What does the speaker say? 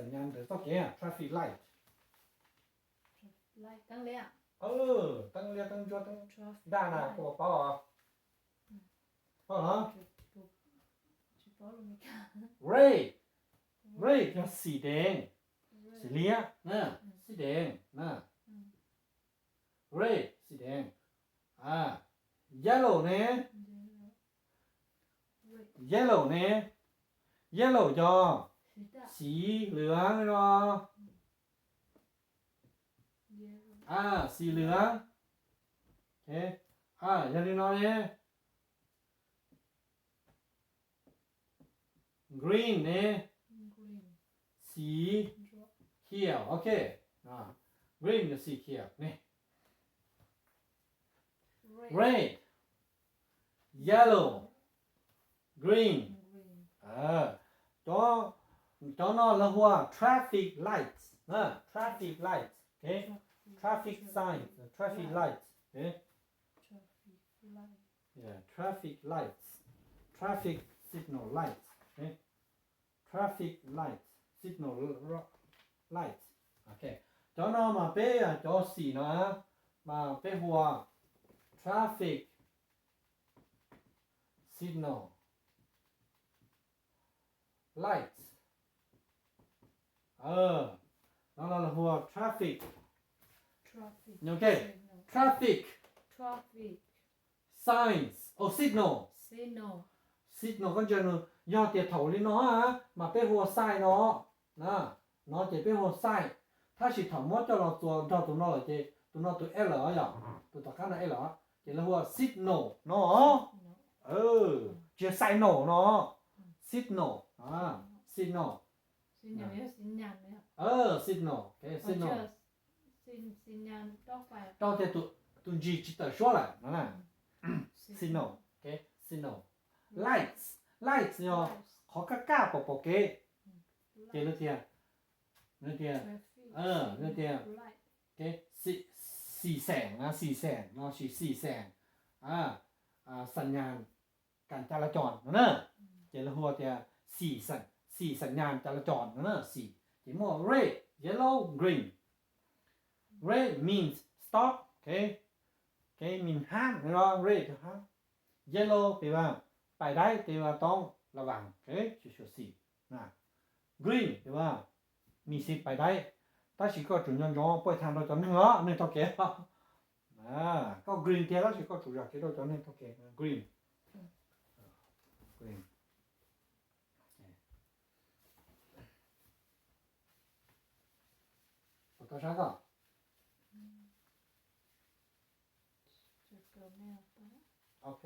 xas nyas ntawm txoj kev, traffic light. Teeb liab, teeb ntsuab, teeb daj na, koj paub os? Paub los? Red, red yog xim deev, xim liab, xim deev na. Red, xim deev. Yellow ne? Yellow ne? Yellow yog xim lwm los? Xim lwm. Yog li no ne? Green ne? Xim khiav, ok. Green yog xim khiav ne. Red, yellow, green. Cov no lawv hu ua traffic lights, traffic lights, traffic signs, traffic lights, traffic lights, traffic signal lights, traffic lights, signal lights. Cov no mas peb cov xim no mas peb hu ua traffic signal lights. No no lawv hu ua traffic, traffic signs, oh, signal. Signal koj ntsia, yog tias thaum li no mas peb hu ua sign no. No ces peb hu ua sign, tab sis thaum muab coj los txuas nrog tus no lawm ces tus no tus L os, yog tus tom qab no L os, ces lawv hu ua signal no. Tsis yog sign no no, signal, signal, signal, signal, rau tias tus ntsis tsis tawm suab lawm no. Signal, signal, lights, lights yog qhov kaj kaj pom pom kev, ces lawv tias, tias, tias xim xeem, xim xeem no, xim xeem, xas nyas kas cas las cos no na, ces lawv hu tias xim xas nyas cas las cos no na, xim, ces muaj red, yellow, green. Red means stop, ok, means hab, red hab. Yellow แปลว่า ไปได้ แต่ว่าต้องระวัง xyuam xim. Green แปลว่า มีสิทธิ์ไปได้ tab sis koj tsum nco ntsoov poj thas nrog cov neeg os, neeg taug kev. Koj green tiag tab sis koj tsum zam kev rau cov neeg taug kev. Green, green. Puas tau sab koj? Ok.